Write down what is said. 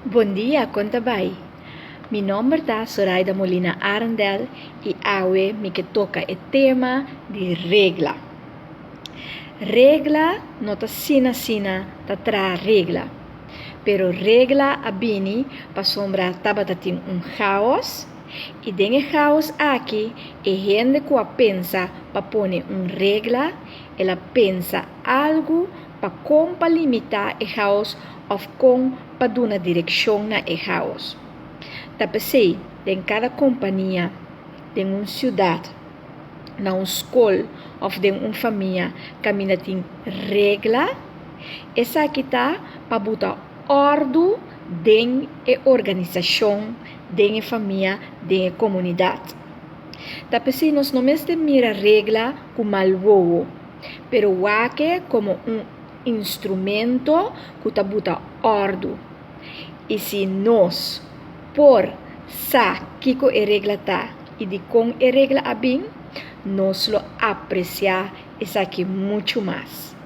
Bon dia, kon ta bai? Mi nòmber ta Soraida Molina Arendel i awe mi ke toka e tema di regla. Regla no ta sina sina ta traha regla, pero regla a bini pasobra tabata tin un chaos i den e chaos aki e hende ku a pensa pa pone un regla el a pensa algu pa kon pa limitá e chaos òf kon pa duna direkshon na e chaos. Ta p'esei den kada kompania, den un siudat, na un skol òf den un famia kaminda tin regla, esaki ta pa buta òrdu den e organisashon, den e famia, den e komunidat. Ta p'esei nos no mester mira regla ku mal wowo, pero wak e komo un instrumento ku ta buta òrdu. I si nos por sa kiko e regla ta i dikon e regla a bin, nos lo apresiá esaki muchu mas.